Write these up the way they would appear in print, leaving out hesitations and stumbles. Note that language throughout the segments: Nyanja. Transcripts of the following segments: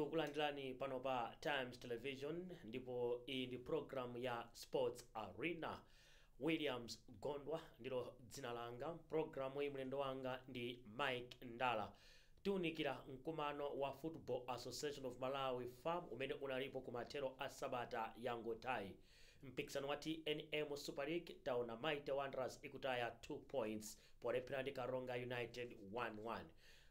Tikulandirani pano pa Times Television, ndipo iyi ndi program ya Sports Arena. Williams Gondwa ndilo dzina langa. Programu iyi mlendo wanga ndi Mike Ndala. Tiunikira mkumano wa Football Association of Malawi, FAM, umene unalipo kumathero a sabata yangothayi. Mpikisano wa TNM Super League, taona Mighty Wanderers ikutaya 2 points polephera ndi Karonga United 1-1.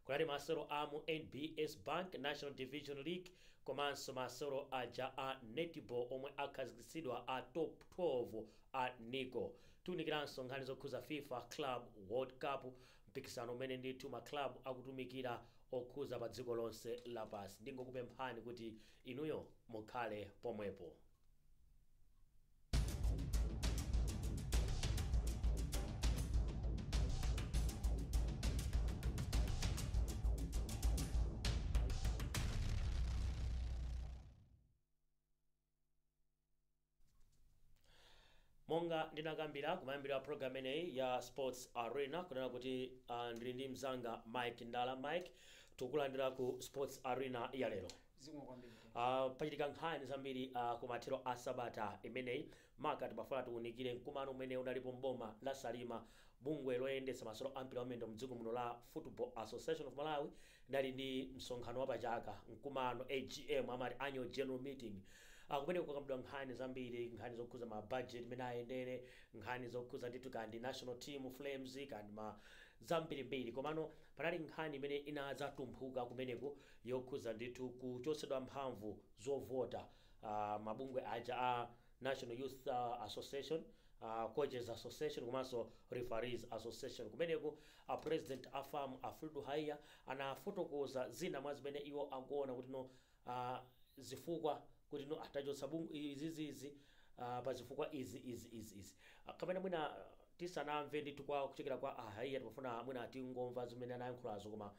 Kunali masewero a mu NBS Bank National Division League, komanso masewero aja a netball omwe akhazikitsidwa a top 12 a NICO. Tiunikiranso nkhani zokhuza FIFA Club World Cup, mpikisano umene ndithu ma club akutumikira okhuza pa dziko lonse lapansi. Ndingokupemphani kuti inuyo mukhale pomwepo. Monga ndinakambira kumayambira program imeneyi ya Sports Arena, kunena kuti ndili ndi mzanga Mike Ndala. Mike, tikukulandira ku Sports Arena ya lero. Zikomo kwambiri. Pachitika nkhani zambiri kumathero a sabata imeneyi. Maka timafuna tiunikire mkumano umene unalipo mboma la Salima. Bungwe loyendetsa masewero ampira wamiyendo mdziko muno la Football Association of Malawi ndali ndi msonkhano wapachaka, mkumano AGM, amati annual general meeting. Kumene kukambidwa nkhani zambiri, nkhani zokhuza ma budget imene ayendere, nkhani zokhuza ndithu kandi national team Flames, kandi ma zambirimbiri. Komano panali nkhani imene inadzatumphuka kumeneko yokhuza ndithu kuchotsedwa mphamvu zovota mabungwe aja a National Youth Association, Coaches Association komanso Referees Association. Kumeneko a president a FAM, a Fleetwood Haiya, anafotokoza zina mwa zimene iwo akuona kuti no zifukwa kuti no atachotsa izizizi pa zifukwa izi izi izi izi. Kapena mwina tisanamve ndithu kwa kuchokera kwa a Haiya, timafuna mwina tingomva zimene anayankhulazo, koma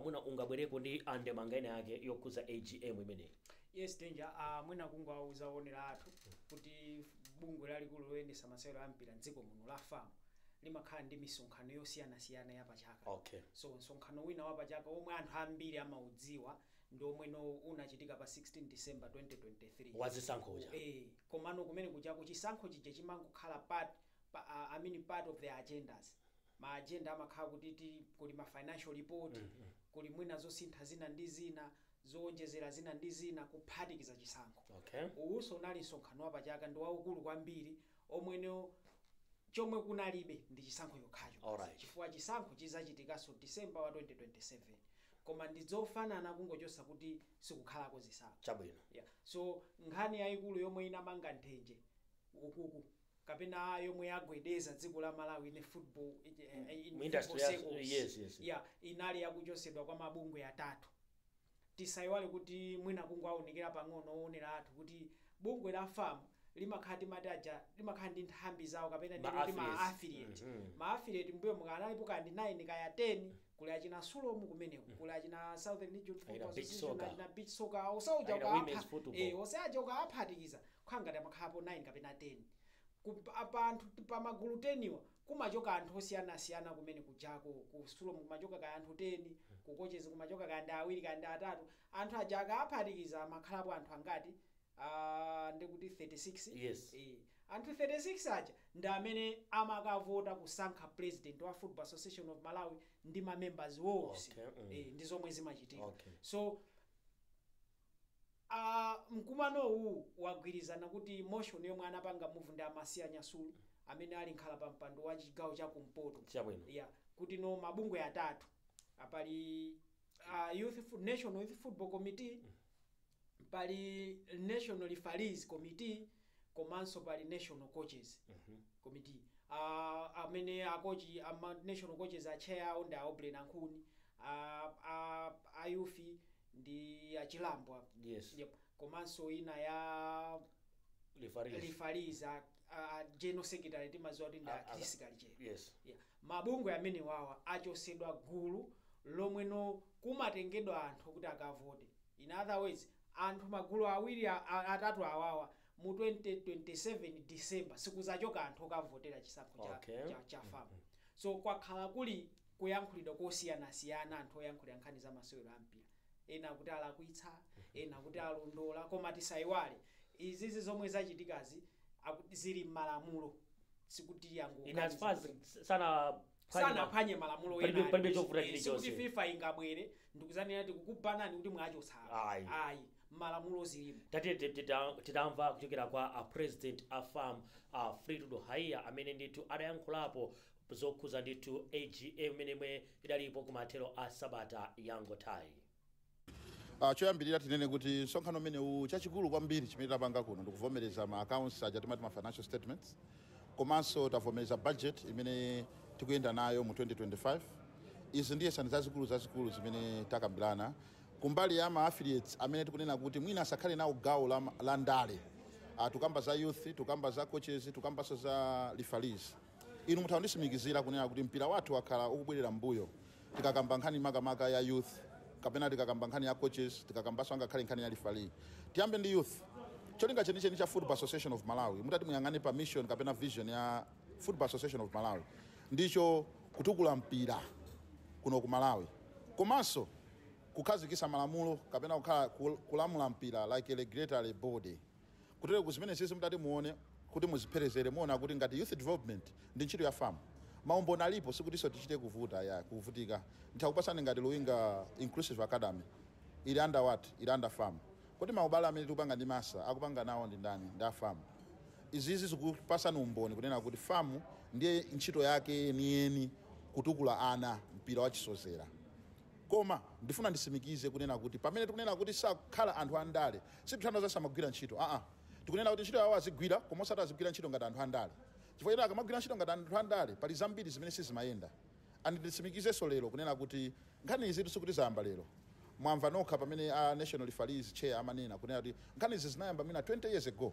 mwina ungabwereko ndi andemanga ena yake yokhuza AGM imeneyi. Yes, Danger. Mwina kungowauza onera athu kuti bungwe lalikulu loyendetsa masewero a mpira mdziko muno la FAM limakhala ndi misonkhano yosiyanasiyana yapachaka. So msonkhano wina wapachaka omwe anthu ambiri amaudziwa ndi omweno unachitika pa 16 December 2023. Wazisankho uja. Komano kumene kuchako chisankho chija chimangokhala part pa, I mean part of the agendas. Ma agenda amakhala kuti kuli ma financial report, kuli mwina zosintha zina ndi zina, zowonjezera zina ndi zina, kuphatikiza chisankho. Uwuso unali msonkhano wapachaka, ndi waukulu kwambiri, omweno chomwe kunalibe ndi chisankho yokhacho, chifukwa chisankho chizachitikanso December wa 2027, koma ndi zofanana kungochosa kuti sikukhalako zisankho. Chabwino. Yeah. So nkhani yayikulu yomwe inamanga nthenje ukuku kapena yomwe yagwedeza dziko la Malawi in football, in industry football circles, yes. yeah, inali yakuchosedwa kwa mabungwe atatu. Tisayiwale kuti mwina kungoawunikira pang'ono oonera athu kuti bungwe la FAM limakhala, timati aja, limakhala ndi nthambi zawo kapena ma ndikuti ma affiliates. affiliate. Ma affiliate mbuyo mukanalipo kandi 9 kaya 10. Kuli achina Sulom kumeneko, kuli achina Southern Region Football Achina beach Association, soccer. Achina beach soccer osauja. Achina women's football. Osaja ukawaphatikiza kukhala ngati amakhalapo 9 kapena 10. Pa anthu pa magulu 10 wa kumachoka anthu osiyanasiyana. Kumene kujako ku Sulom kumachoka kaya anthu 10, ku coaches kumachoka kaya ndi awiri kaya ndi atatu. Anthu aja akaphatikiza amakhalapo anthu angati? Ndikuti 36. Yes. Anthu 36 aja ndi amene amakavota kusankha president wa Football Association of Malawi ndi ma members wonse. Ndi zomwe zimachitika. So mkumanowu wagwirizana kuti motion yomwe anapanga move ndi Amasiya Nyasulu amene ali nkhala pa mpando wa chigawo cha kumpoto. Chabwino. Yeah, kuti no mabungwe atatu apali National Youth Football Committee, pali National Referees Committee, komanso pali National Coaches Committee. Amene akochi ama national coaches, a chair awo ndi a Aubrey Nankhuni, a youth ndi achilambo apo. Yep. Komanso ina ya referees. Referees, a general secretary timaziwa kuti ndi a Chris Kalichero. Yeah. Mabungwe amene wawa achosedwa gulu lomwe no kumatengedwa anthu kuti akavote. In other words, anthu magulu awiri atatu awawa mu 2027 December sikuzachoka anthu okavotera chisankho cha, cha FAM. So kwakhala kuli kuyankhulidwa kosiyanasiyana, anthu oyankhulira nkhani za masewero ampira, ena kuti alakwitsa, Ena kuti alondola, koma tisayiwale izizi zomwe zachitikazi zili m'malamulo, sikuti yango In as far as sana sanaphwanye malamulo ena Palibe chovuta chilichonse. chilichonse. Sikuti FIFA ingabwere ndikuzanena tikukubanani kuti mwachotsala. Ayi. Ayi, malamulo zilimo. Tati titamva kuchokera kwa a president a FAM, a Fleetwood Haiya, amene ndithu adayankhulapo zokhuza ndithu AGM imenemwe idalipo kumathero a sabata yangothayi. Choyambirira tinene kuti msonkhano umenewu, chachikulu kwambiri chimene tapanga kuno ndikuvomereza ma accounts aja timati ma financial statements, komanso tavomereza budget imene tikuyenda nayo mu 2025. Izi ndiye sani zazikulu zazikulu zimene takambirana. Kumbali ya ma affiliates amene tikunena kuti mwina asakhale nawo gawo la ndale, tukamba za youth, tukamba za coaches, tukambanso za referees. Inu mutha kundisimikizira kunena kuti mpira wathu wakhala ukubwerera mbuyo tikakamba nkhani makamaka ya youth, kapena tikakamba nkhani ya coaches, tikakambanso angakhale nkhani ya referee. Tiyambe ndi youth. Cholinga chenicheni cha Football Association of Malawi, mutati muyang'ane pa mission kapena vision ya Football Association of Malawi, ndicho kutukula mpira kuno ku Malawi, komanso kukhazikitsa malamulo kapena kukhala kulamula mpira like a regulatory body. Kutero kuzimene sisi mutati muone kuti muzipherezere, muona kuti ngati youth development ndi ntchito ya FAM. Maumboni alipo, sikutinso tichite kuvuta ya kuvutika. Ndithakupasani ngati Luwinga Inclusive Academy ili under what? Ili under FAM. Kodi maubale amene tikupanga ndi MASSA, akupanga nawo ndi ndani? Ndi a FAM. Izizi zikupasani umboni kunena kuti FAM ndiye ntchito yake yeniyeni kutukula ana mpira wachisozera. Koma ndifuna ndisimikize kunena kuti pamene tikunena kuti sakhala anthu andale, sitikutanthauza samagwira ntchito. Aa, tikunena kuti ntchito yawo azigwira, koma osati azigwira ntchito ngati anthu andale, chifukwa ena akamagwira ntchito ngati anthu andale pali zambiri zimene sizimayenda. And ndisimikizenso lero kunena kuti nkhani izi sikuti zayamba lero. Mwamva nokha pamene a National Referees chair amanena kunena kuti nkhani izi zinayamba mwina 20 years ago,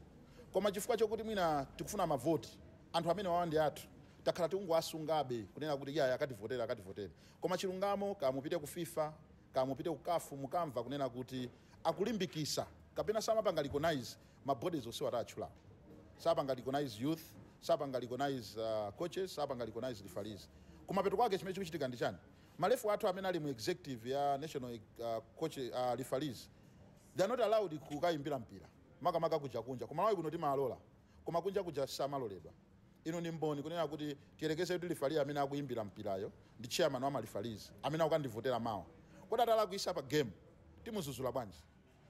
koma chifukwa chokuti mwina tikufuna mavoti, anthu amene wawa ndi athu, takhala tikungowasungabe kunena kuti iye akativotera, akativotera. Koma chilungamo, kamupite ku FIFA, kamupite ku CAF, mukamva kunena kuti akulimbikisa kapena samapanga recognize ma bodies onsewa atachulawo. Sapanga recognize youth, sapanga recognize coaches, sapanga recognize referees. Kumapeto kwake chimene chikuchitika ndi chani? Ma ref athu amene ali mu executive ya national coach, referees, they are not allowed kukayimbira mpira, makamaka kuja kunja. Kumalawi kuno timalola, koma kunja kuja samaloledwa. Ino ni mboni kunena kuti tiyelekeze kuti referee amene akuyimbira mpirayo ndi chairman wa ma referees amene akukandivotera mawa. Kodi atalakwisa pa game timuzuzula bwanji?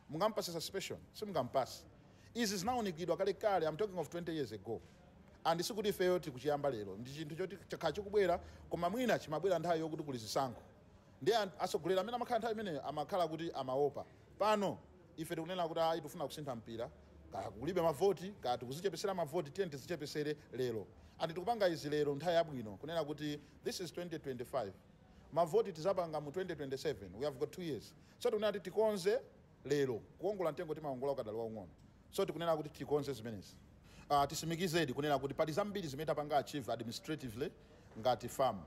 Mungampase suspension? Simungampase. Izi zinawunikidwa kalekale, I'm talking of 20 years ago, and sikuti ifeyo tikuchiyamba lero. Ndi chinthu choti chakhala chikubwera, koma mwina chimabwera nthawi yokuti kuli zisankho, ndi atsogoleri amene amakhala nthawi imeneyo amakhala kuti amaopa. Pano ife tikunena kuti ayi, tifuna kusintha mpira, kaya kulibe mavoti, kaya tikuzichepesera mavoti, tiye tizichepesere lero. And tikupanga izi lero nthawi yabwino kunena kuti this is 2025, mavoti tizapanga mu 2027. We have got 2 years, so tikunena kuti tikonze lero. Kuongola mtengo timaongola ukadali waung'ono, so tikunena kuti tikonze zimenezi. Tisimikizedi kunena kuti pali zambiri zimene tapanga achieve administratively ngati FAM.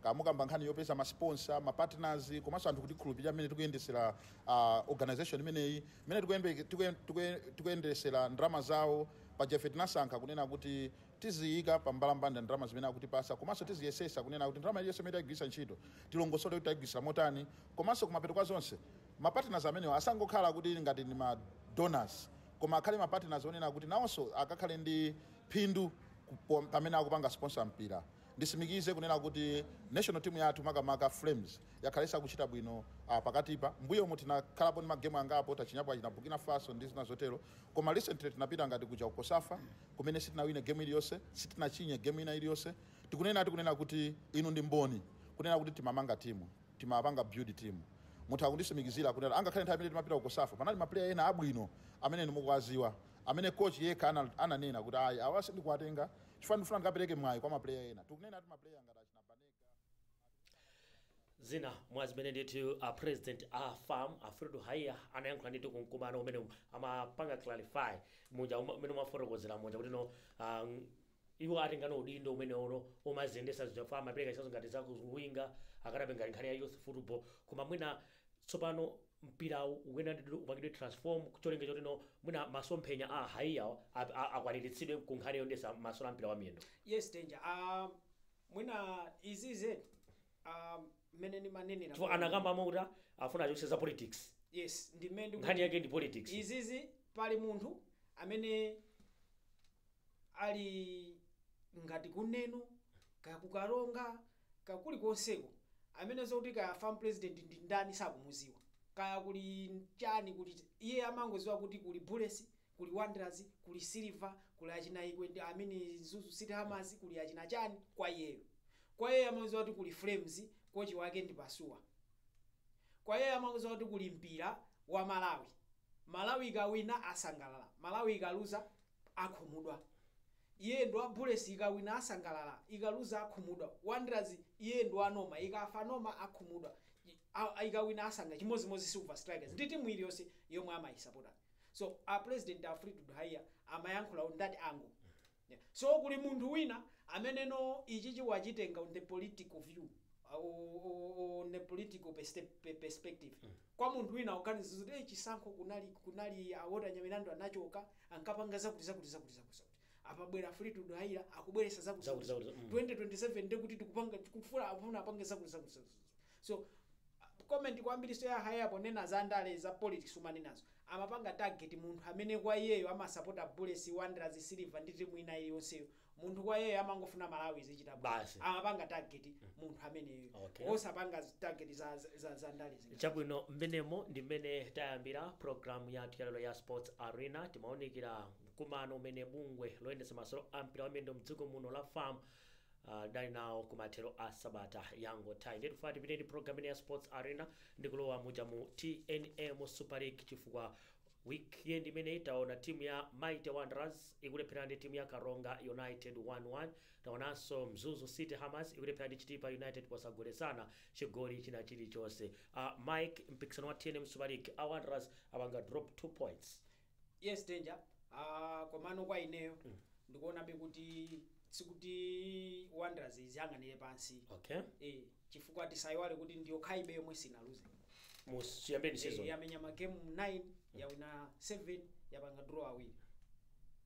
Kamukamba nkhani yopeza ma sponsor, ma partners, komanso anthu kutikhulupirira mmene tikuyendesera organization imeneyi, mmene tikuyendesera ndalama zawo. Paja ife tinasankha kunena kuti tiziyika pambalambanda ndalama zimene akutipasa, komanso tiziyesesa kunena kuti ndalama iliyonse imene tayigwiritsa ntchito tilongosole kuti tayigwiritsa motani. Komanso kumapeto kwa zonse, ma partners amenewo asangokhala kuti ngati ndi ma donors, koma akhale ma partners onena kuti nawonso akakhale ndi phindu pamene akupanga sponsor mpira. Ndisimikize kunena kuti national team yathu, makamaka Flames, yakhalesa kuchita bwino pakatipa. Mbuyomu tinakhalapo ndi magemu angapo tachinyapo achina Burkina Faso ndi zina zotero, koma recently tinapita ngati kuja ku COSAFA kumene sitinawine game iliyonse, sitinachinye game ina iliyonse. Tikunena kuti inu ndi mboni kunena kuti timamanga timu, timapanga build team. Mutha kundisimikizira kunena angakhale nthawi imene timapita ku COSAFA panali ma player ena abwino amene mukuwaziwa, amene coach yekha ananena kuti ayi, awa sindikuwatenga chifukwa ndifuna ndikapereke mwayi kwa ma player ena. Tikunena kuti ma player ngati achina Banega. Zina mwa zimene ndithu a president a FAM, a Fleetwood Haiya, anayankhula ndithu kumkumano umene amapanga clarify muja umene umafotokozera muja kuti no, iwo atengano udindo umene uno umaziyendesa zija FAM, apereka chitsanzo ngati za Luwinga akadabe, ngati nkhani ya youth football. Koma mwina tsopano mpirawu ukuyenda ndithu upangidwe transform, cholinga choti no, mwina masomphenya a Haiya akwaniritsidwe ku nkhani yoyendesa masewero a mpira wa miyendo. Yes, Danger. Mwina izize mmene ndimanenera Chifukwa anakamba kuti afuna achotse za politics. Yes, ndimene ndikuti Nkhani yake ndi politics. Izizi pali munthu amene ali ngati kuneno kakukalonga kakulikonseko, amene zokuti kaya FAM president ndi ndani sakumuziwa, kaya kuli chani, kuti iye amangoziwa kuti kuli Bullets, kuli Wanderers, kuli Silver, kuli achina Ikwe ndi amene Mzuzu City Hammers, kuli achina chani. Kwa iyeyo amaziwa kuti kuli Flames, kochi wake ndi Pasuwa. Kwa iyeyo amaziwa kuti kuli mpira wa Malawi. Malawi ikawina asangalala, Malawi ikaluza akhumudwa. Iye ndi wa Bullets, ikawina asangalala, ikaluza akhumudwa. Wanderers, iye ndi wa Noma, ikafa Noma akhumudwa, ikawina asanga. Chimodzimodzi Silver Strikers ndi timu iliyonse yomwe amayisapota. So a president a Fleetwood Haiya amayankhula on that angle, yeah. So kuli munthu wina ameneno ichichi wachitenga on the political view, on the political perspective. Kwa munthu wina uganiza kuti hey, chisankho kunali a Walter Nyamilandu anachoka, ankapanga zakuti zakuti zakuti zakuti zakuti, apabwera Fleetwood Haiya akubweresa zakuti zakuti zakuti zakuti. 2027 ndekuti tikupanga, tikufuna, afuna apange zakuti zakuti zakuti. So comment kwambiri so ya Haiya ponena za ndale, za politics umanenazo, amapanga target munthu amene kwa iyeyo amasapota Bullets, Wanderers, Silver ndi timu ina iliyonseyo. Munthu kwa iyeyo amangofuna Malawi zichita bwino. Basi. Amapanga target munthu ameneyo, osapanga target za ndale zina. Chabwino, mmenemo ndi mmene tayambira programu yathu yalero ya Sports Arena. Timaonikira mkumano umene bungwe loyendetsa masewero a mpira wamiyendo mdziko muno la FAM dali nawo kumathero a sabata yangothayi. Ndiye tifuna tipite ndi program imene ya Sports Arena ndikulowa muja mu TNM Super League, chifukwa weekend imeneyi taona timu ya Mighty Wanderers ikulephera ndi timu ya Karonga United 1-1. Taonanso Mzuzu City Hammers ikulephera ndi Chitipa United posagolesana chigoli china chilichonse. Mike, mpikisano wa TNM Super League, a Wanderers apanga drop 2 points. Yes, Danger. Komano kwa ineyo ndikuonabe kuti sikuti Wanderers iziyang'anire pansi, chifukwa tisayiwale kuti ndiyo khaibe yomwe sinaluze Musiyambeni season. Yamenya magemu 9, yawina 7, yapanga draw awiri.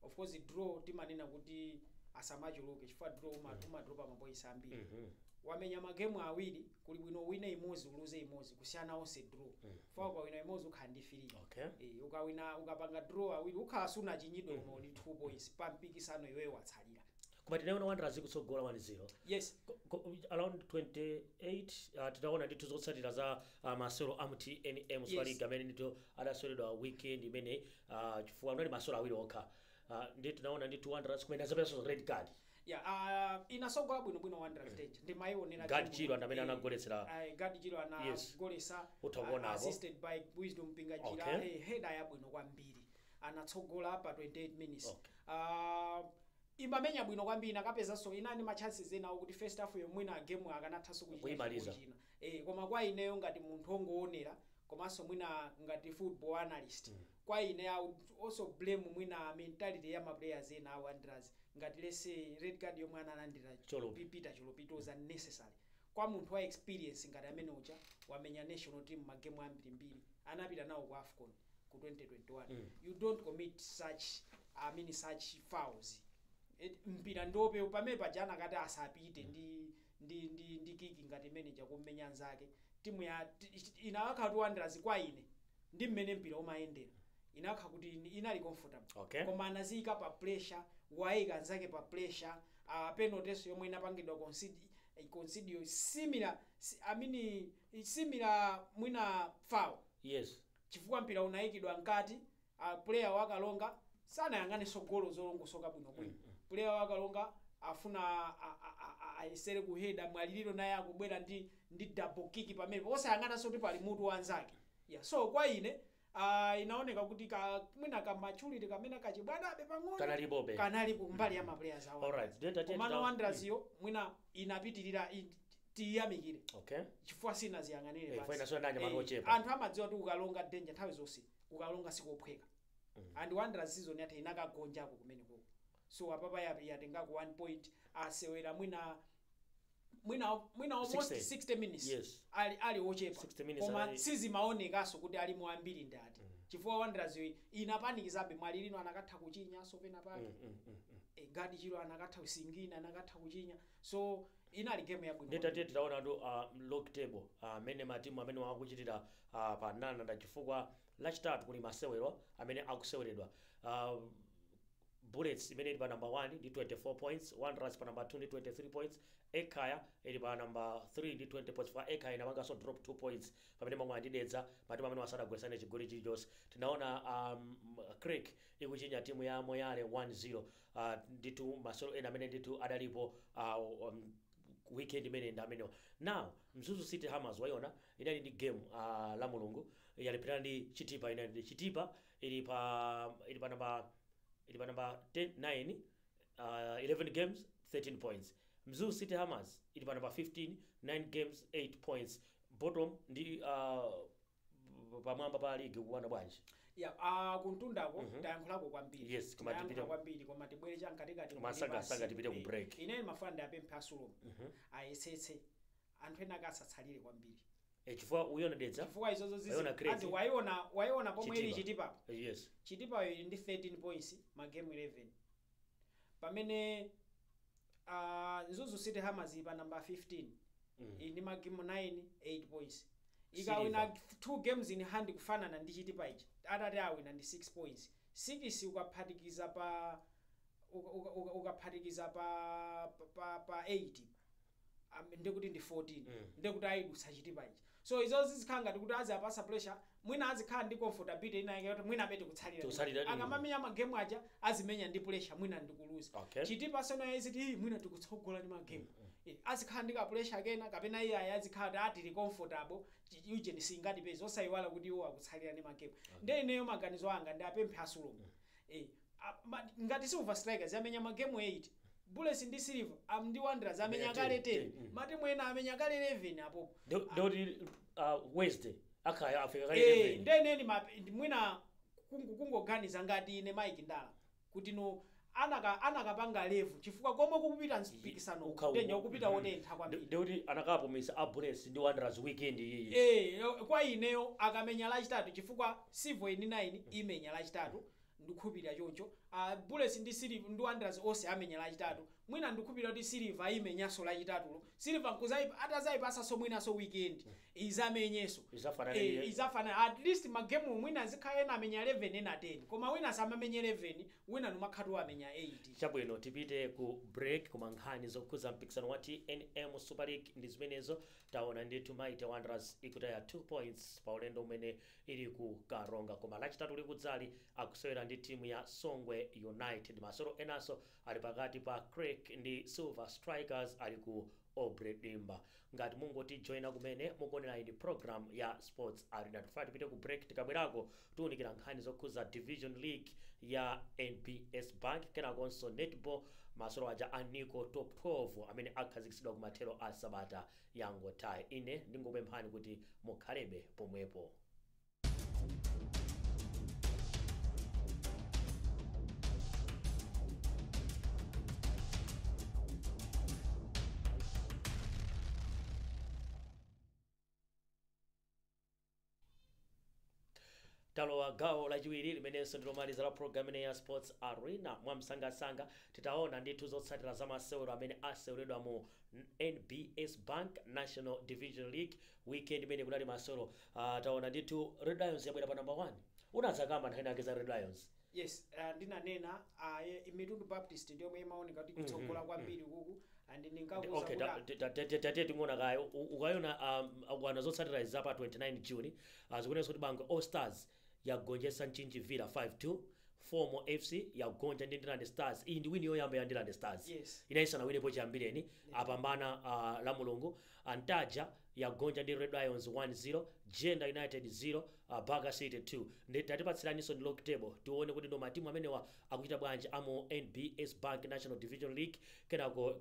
Of course draw timanena kuti asamachuluke, chifukwa draw umadropa mapoints ambiri. Wamenya magemu awiri, kuli bwino wina imodzi uluze imodzi kusiyana onse draw, chifukwa ukawina imodzi ukhala ndi 3. Ukawina, ukapanga draw awiri, ukhala sunachinyidwe, koma uli 2 points pa mpikisano iweyo watsalira. Koma tinaona Wanderers ikutsogola 1-0. Around 28, titaona ndithu zotsatira za masewero a mu TNM Super League amene ndithu adaseweredwa weekend imene, chifukwa unali masewero awiri okha. Ndi tinaona ndithu Wanderers kumene azapereso red card. Yeah, inasogola bwinobwino Wanderers, Danger, ndimayionera. Gad game. Chiro amene anagoletsera. Gad Chiro anagolesa, Utha kuonapo. assisted by Wisdom Mpinganjira. Header yabwino kwambiri, anatsogola pa 28 minutes. Imamenya bwino kwambiri, nakapezanso inani ma chances ena okuti first half yomwina game akanathanso kuchita Kuyimaliza. chigoli china. Koma kwa ineyo ngati munthu ongoonera, komanso mwina ngati football analyst, kwa ine I would also blame mwina mentality ya ma players ena a Wanderers, ngati lese red card yomwe analandira Cholopi. Peter Cholopi. It was unnecessary kwa munthu wa experience ngati amene uja, wamenya national team magemu ambirimbiri, anapita nawo ku AFCON ku 2021. You don't commit such, I mean, such fouls. Mpira ndope pamene paja anakati asapite ndi kick ngati imene kumenya anzake. Timu ya inawakhala kuti Wanderers, kwa ine ndi mmene mpira umayendera, inakhala kuti inali comfortable, koma anaziyika pa pressure, wayika anzake pa pressure. Penalty yomwe inapangidwa concede similar I mean, similar mwina foul, chifukwa mpira unayikidwa mkati, player wakalonga sanayang'anenso golo zolongosoka bwinobwino. Player wakalonga afuna ayesere kuheda, Mwaliliro naye akubwera ndi double kick pamene osayang'ananso kuti pali mutu wanzake. Yeah, so kwa ine inaoneka kuti mwina ka maturity kamene kachibwanabe pang'ono Kanalipobe. Kanalipo mbali ya ma players awo. Alright. Then Komano Wanderers yo mwina inapitirira, tiyamikire, chifukwa sinaziyang'anire pansi. Funa so ndanya ochepa. Anthu amadziwa kuti ukalonga, Danger, nthawi zonse ukalonga sikophweka, and Wanderers season yatha inakagonjako kumene koko. So apapa yatengako 1 point, asewera mwina almost 60. 60 minutes, ali ochepa, 60 minutes. Koma sizimaonekanso kuti alimo ambiri ndati, chifukwa Wanderers yo inapanikizabe. Mwalilino anakatha kuchinyaso pena pake. Gadi Chiro anakatha kusingina, anakatha kuchinya. So Inali game yabwino. Nditati titaonatu log table amene matimu amene akuchitira pa nananda, chifukwa Lachitatu kuli masewero amene akuseweredwa. Bullets imene ili pa number 1 ndi 24 points, Wanderers pa number 2 ndi 23 points, Ekhaya ili pa number 3 ndi 20 points. Fa Ekhaya inapanganso drop 2 points pamene momwe andidedza matimu amene wasadagwesane chigoli chilichonse. Tinaona Creck ikuchinya timu ya Moyale 1-0. Ndithu masewero ena amene ndithu adalipo weekend imene ndi amenewa. Now Mzuzu City Hammers waiona inali ndi game la Mulungu, yaliphirana ndi Chitipa United. Chitipa ili pa number 10, 9, 11 games, 13 points. Mzuzu City Hammers ili pa number 15, 9 games, 8 points. Bottom ndi pamwamba pa league kuwana bwanji? Ya, kuntundako tayankhulako kwambiri. Yes, koma Tayankhula kwambiri, koma tibwere chamkatikati. Masanga tipite ku break. Ine mafuna ndiapemphe a Sulom ayesetse, anthu ena akasatsalire kwambiri. Chifukwa uyona Dedza Chifukwa izozo Wayiona Creck. azi wayiona pomwe ili Chitipa. Chitipapo. Chitipayo ili ndi 13 points, magame 11, pamene Mzuzu City Hammers ili pa number 15, ili ndi magame 9, 8 points. Ikawina 2 games in hand kufanana ndi Chitipa ichi, atati awina ndi 6 points, 6 ukaphatikiza pa ukaphatikiza pa 8, ndikuti ndi 14. Ndikuti ayidutsa Chitipa ichi. So izozi zikhala ngati kuti azapasa pressure, mwina azikhala ndi comfortability ina yake kuti mwina apete kutsalira. Kutsalira. Akamamenya magame aja azimenya ndi pressure, mwina ndikuluza. Chitipa sono yaziti, "Ii, mwina tikutsogola ndi magame." Azikhala ndi ka pressure kena, kapena iye ayi azikhala kuti atili comfortable, ujeni singatipeze, osayiwala kuti iwo akutsalira ndi magame. Ndiye ineyo maganizo anga ndi apemphe a Sulom. Ngati Silver Strikers amenya magame 8, Bullets ndi Silver ndi Wanderers amenya Amenya kale 10, 10, 10. Matimu ena amenya kale 11 apopo. Ndikuti Wednesday akhaya afika kale 11. Ndeneni mwina kungoganiza ngati ine Mike Ndala kuti no anakapanga level, chifukwa komwe kukupita mpikisano tenya ukupita wotentha kwambiri. Ndikuti anakapumisa a Bullets ndi Wanderers weekend iyi. Kwa ineyo akamenya Lachitatu, chifukwa Silver ini 9 imenya Lachitatu, ndikukhulupirira choncho. Bullets ndi Silver ndi Wanderers onse amenya Lachitatu. Mwina ndikukhulupirira kuti Silver imenyanso Lachitatulo. Silver atazayipasanso mwinanso weekend izamenyenso. Izafanana. Izafanana at least magame, mwina azikhala ena amenya 11, ena 10, koma wina samamenya 11, wina numakhatu amenya 8. Chabwino, tipite ku break, koma nkhani zokhuza mpikisano wa TNM Super League ndi zimenezo. Taona ndithu Mighty Wanderers ikutaya 2 points pa ulendo umene ili ku Karonga, koma Lachitatu likudzali akusewera ndi timu ya Songwe United. Masewero enanso ali pakati pa Creck ndi Silver Strikers, ali ku Aubrey Dimba. Ngati mungotijoyina kumene, mukuonera iyi program ya Sports Arena. Tifuna tipite ku break, tikabwerako tiwunikira nkhani zokhuza Division League ya NBS Bank, kenakonso netball, masewero aja a Nico Top 12 amene akhazikitsidwa kumathero a sabata yangotayi. Ine ndingopemphani kuti mukhalebe pomwepo. Talowa gawo lachiwiri limenenso ndilomaliza la program ine ya Sports Arena. Mwamsangasanga titaona ndithu zotsatira za masewero amene aseweredwa mu NBS Bank National Division League weekend imene kunali masewero. Taona ndithu Red Lions yabwera pa number 1. Unadzakamba nkhani yake za Red Lions. Yes, ndinanena Mitundu Baptist ndiyomwe imaoneka kuti kutsogola kwambiri kuku and ndinkakuza Okay, tate ting'ona kayo ukayona ukana zotsatira za pa 29 June, zikuonetsa kuti Bangwe All Stars yagonjetsa Mchinji Villa 5-2, Fomo FC yagonja ndi Ndilande Stars. Iyi ndi win yoyamba ya Ndilande Stars. Inayisana winepo chiyambireni, apambana la Mulungu. Antaja yagonja ndi Red Lions 1-0, Jenda United 0, Baga City 2. Ndi tatipatsiraninso ndi log table, tione kuti ndo matimu amenewa akuchita bwanji amu NBS Bank National Division League. Kenako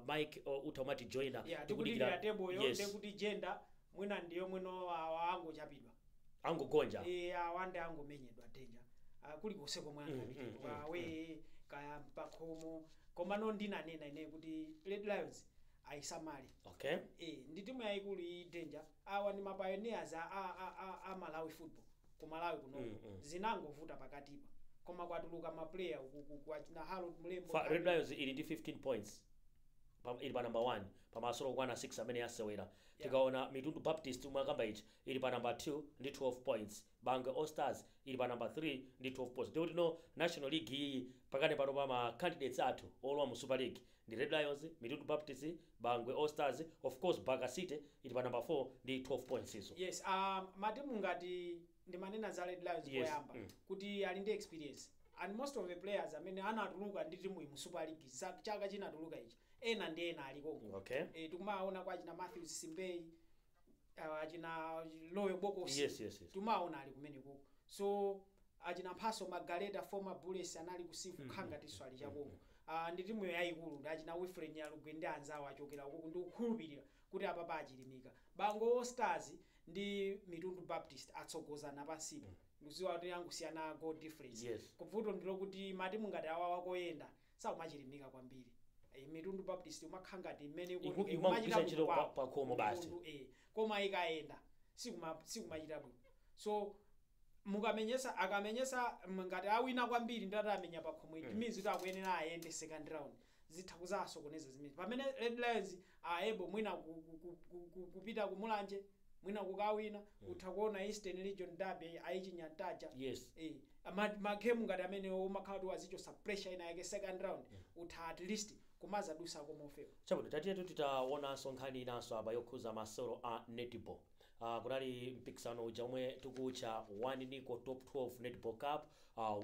Mike utha umati joina. Yeah, tikudikira table yo. Ndekuti Jenda mwina ndiyo mwino awa angochapidwa. Angogonja. Awande angomenyedwa danger. Kulikonse komwe angapite, awe kaya pakhomo. Koma no, ndinanena ine kuti Red Lions ayisamale. Ndi timu yayikulu iyi danger. Awa ndi mapioneers a Malawi football, ku Malawi kuno. Zinangovuta pakatipa, koma kwatuluka maplayer uku kwa na Harold Mlembo. Red Lions ili ndi 15 points. ili pa number 1 pamasolo okwana 6 amene yasewera. Tikaona Mitundu Baptist, mwakamba ichi, ili pa number 2 ndi 12 points. Bangwe All Stars ili pa number 3 ndi 12 points. Ndikuti no National League iyi pakane pano pa ma candidates athu olowa mu Super League ndi Red Lions, Mitundu Baptist, Bangwe All Stars, of course Baka City ili pa number 4 ndi 12 points izo. Yes, matimu ngati ndimanena za Red Lions poyamba kuti ali ndi experience, and most of the players amene anatuluka ndi timu mu Super League chaka chinatuluka ichi, ena ndi ena ali konko. Tikumaona kwa achina Matthews Simbey, achina Loyo Bokosi, timaona ali kumeneko. So achina Mphaso Magaleta, former Bullets, anali ku Civo, khanga tiso ali chakonko. Ndi timu yayikulu, ndi achina Wilfred Nyalugwe ndi anzawo achokera ukuku. Ndikukhulupirira kuti apapa achilimika. Bangwe All Stars ndi Mitundu Baptist atsogozana pansipo, ndikudziwa kuti angusiyana goal difference. Kuvuto ndilokuti matimu ngati awawa koyenda sakumachilimika kwambiri. Mitundu Baptist umakhala ngati mmene Ikumagwiritsa ntchito pa khomo basi. Mitundu, koma ikayenda sikumachita bwino. So mukamenyesa, akamenyesa, ngati awina kwambiri ndati amenya pa khomo, it means kuti akuyenera ayende second round, zitha kuzasokoneza zimene. Pamene Red Lions aebo mwina kupita kumulanje, mwina kukawina, utha kuona Eastern Region derby ayichinyataja. Magemu ngati amene umakhala kuti wazichosa pressure ina yake, second round utha at least kumazadusako mofewa. Chabwino, tatiyetu titaonanso nkhani inanso apa yokhuza masewero a netball. Kunali mpikisano uja omwe tikutcha One Nico Top 12 Netball Cup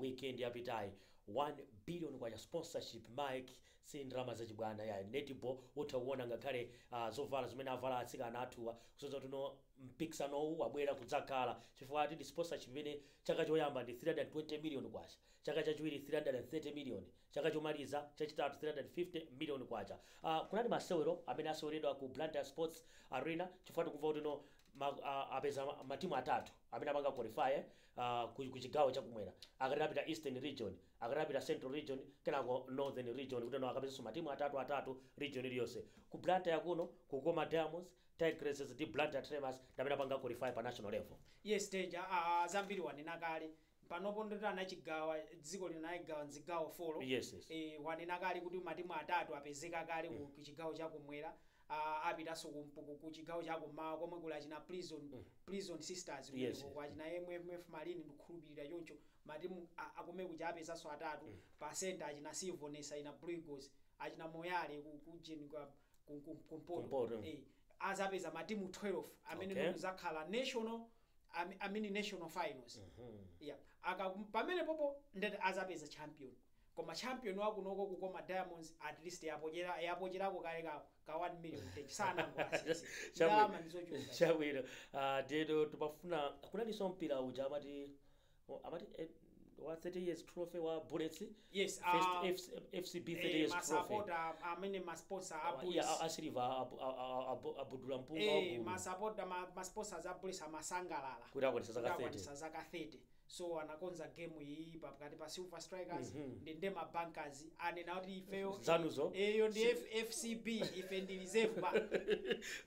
weekend yapitayi. 1 billion kwacha sponsorship, Mike, si ndalama zachibwana ya netball. Utha kuona ngakhale zovala zimene avala atsikana athuwa, kusonyeza kuti no mpikisanowu wabwera kudzakhala, chifukwa ati ndi sponsorship imene chaka choyamba ndi 320 million kwacha, chaka chachiwiri 330 million, chaka chomaliza chachitatu 350 million kwacha. Kunali masewero amene aseweredwa ku Blantyre Sports Arena, chifukwa tikumva kuti no apeza matimu atatu amene apanga qualify ku chigawo chakumwera. Akati apita Eastern Region, akati apita Central Region, kenako Northern Region, kuti no akapezenso matimu atatu atatu region iliyonse. Ku Blantyre kuno, Kukoma Diamonds, Tigresses ndi Blantyre Tremors ndi amene apanga qualify pa national level. Yes, Teja, zambiri wanena kale. Panopo ndoti anachigawa, dziko linaigawa mzigawo 4. Yes. Wanena kale kuti matimu atatu apezeka kale ku chigawo chakumwera, apitanso ku chigawo chakummawa komwe kuli achina Prison Sisters kumeneko, kwa achina MMF Marine, ndikukhulupirira choncho. Matimu akumene kuja apezanso atatu. Pa center achina Silvonesa, ina Blue Eagles, achina Moyale ku kumpoto. Kumpoto. Azapeza matimu 12 amene ndikuzakhala national, amene national finals. Yeah. Aka pamene popo ndati azapeza champion, koma champion wakunoko Kukoma Diamonds at least yapochera, yapocherako kale ka 1 million ten sanango asisi ndalama ndizochuluka. Chabwino, ndeno timafuna kunalinso mpira uja amati wa 30 years trophy wa Bullets. Yes. First FCB 30 years trophy. Masapota amene masponsor a Bullets, a Silver abudula mpunga wagulu. Masapota, masponsors a Bullets amasangalala kuti akwanitsa zaka kuti 30. Akwanitsa zaka 30, so anakonza game iyi pakati pa Silver Strikers ndi mabankers anena kuti ifeyo Zanuzo. Eyo ndi FCB, ife ndi Reserve Bank.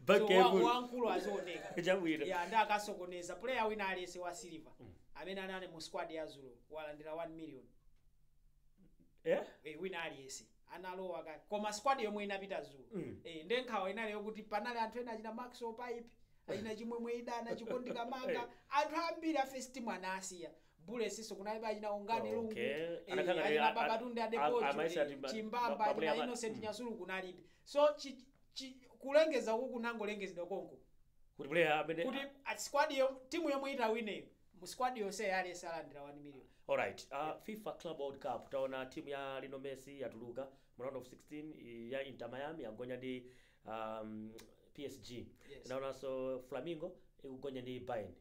Bank So yaikulu. Wamkulu azioneka. Chabwino. Ya, ndi akasokoneza player wina aliyense wa Silver amene anali mu squad ya zulo walandira 1 million. Wina aliyense analowa kale, koma squad yomwe inapita zulo, nde nkhawa inali yokuti panali anthu ena achina Maxwell Pipe, achina Chimwemwe Idana, Chikondi Kamanga, anthu ambiri a first team anasiya. Bullets iso kunalibe achina Ungani Lungu, Anakhala ngati achina Babatunde Adepoju, amaisa ati Chimbamba, ma player achina Innocent Nyasulu kunalibe. So kulengeza uku kunangolengezedwa konko kuti player amene kuti squad yo, timu yomwe itawineyo, mu squad yonse aliyense alandira 1 million. Alright, FIFA Club World Cup, taona timu ya Lionel Messi yatuluka mu round of 16 ya Inter Miami, yagonya ndi PSG. Naonanso Flamingo ikugonya ndi Bayern.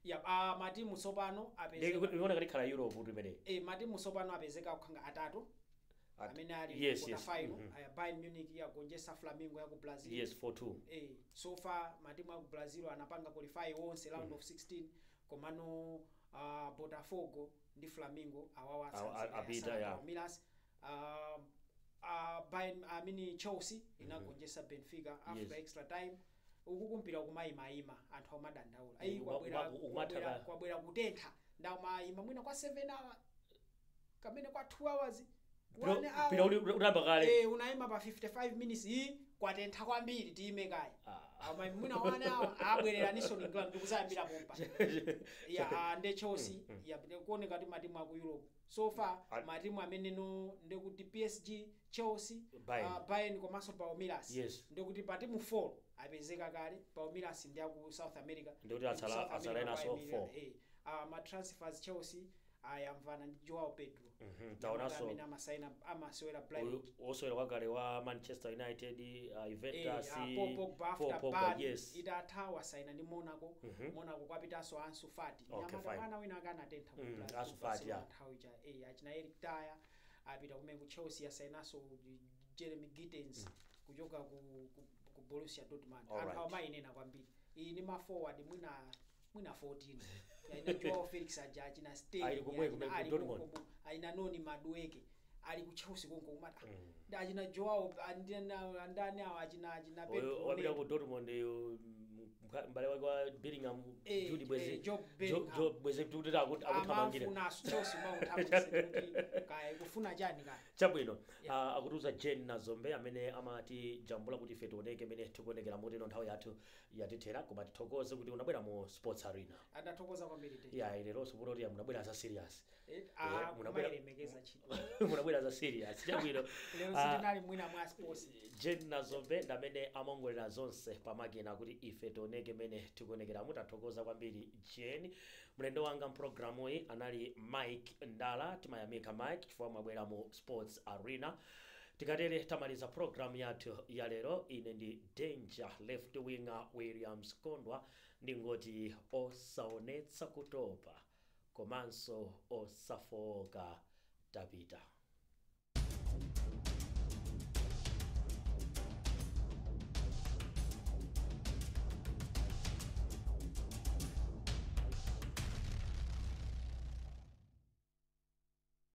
Yeah, matimu tsopano apezeka. Ikuona ngati khala Europe kuti imeneyi. Matimu tsopano apezeka kukhanga atatu amene ali quarter final. Bayern Munich yagonjetsa Flamingo ya ku Brazil. Yes, 4-2. So far matimu aku Brazil anapanga qualify wonse round of 16, komano Botafogo ndi Flamingo awawa Apita, yeah. Palmeiras, Bayern, I mean Chelsea inagonjetsa Benfica after extra time. Uku kumpira kumayimayima, anthu amadandaula ayi, kwabwera ukumatha kwabwera kutentha, ndamayima mwina kwa 7 hours kamene kwa 2 hours. One hour. Mpira unayamba kale. Unayima pa 55 minutes, iyi kwatentha kwambiri, tiyime kaye. Ah. Ama mwina 1 hour abwereraninso England ndikuzayambira pompa ya. Nde Chelsea ya, kuoneka kuti matimu aku Europe so far, matimu amene no ndekuti PSG, Chelsea, Bayern. Bayern komanso Palmeiras. Ndekuti pa timu 4 apezeka kale. Palmeiras ndi aku South America. Ndikuti atsala- South atsala America enaso kwa 4. Ma transfers, Chelsea ayamvana ndi Joao Pedro. Taonanso amene amasaina, amasewera Brighton. uyu osewera wakale wa Manchester United, Juventus, Paul Pogba, Paul after Pogba, Bad itatha wasaina ndi Monaco. Monaco kwapitanso Ansu Fati. Okay, Nyamata fine. mwana wina akanatentha ku Ansu ku Fati, Barcelona yeah. nthawi ija. Achina Eric Dier apita kumene ku Chelsea, asainanso Jeremy Gittens kuchoka ku Borussia Dortmund. Alright. Anthu amayinena kwambiri iyi ni ma forward mwina 14, achina Joao Felix aja, achina Sterling, Ali kumwe achina kumwe ku ali Dortmund. Achina Noni Madueke ali ku Chelsea konko kumati ndi achina Joao andani awo, achina Uyu Pedro wapita Neto. ku Dortmund uyu, m'bale wake wa Bellingham, Jude Bwezi. Job Bellingham. Joe Bwezi kuti akuthamangira. Amafunaso Chelsea mauthamangisa kuti kaya kufuna chani kaya. Chabwino. Yeah. Akutiuza Jane Nazombe amene amati jambula kuti ife tioneke mene tikuonekera motino. Nthawi yathu yatithera, koma tithokoze kuti unabwera mu Sports Arena. Adathokoza kwambiri te. Ya, ileronso kuti munabwera za serious. Kumayilemekeza ntchito. Munabwera za serious, chabwino. Lero sitinali mwina mwa sports. Jane Nazombe ndamene amongolera zonse pamakina kuti ife tioneke mene tikuonekera. Mutathokoza kwambiri Jane. Mlendo wanga mpulogalamu iyi anali Mike Ndala. Timayamika Mike chifukwa mwabwera mu Sports Arena. Tikatere tamaliza programu yathu ya lero. Ine ndi Danger Left Winger Williams Kondwa, ndingoti osaonetsa kutopa komanso osafowoka. Tapita.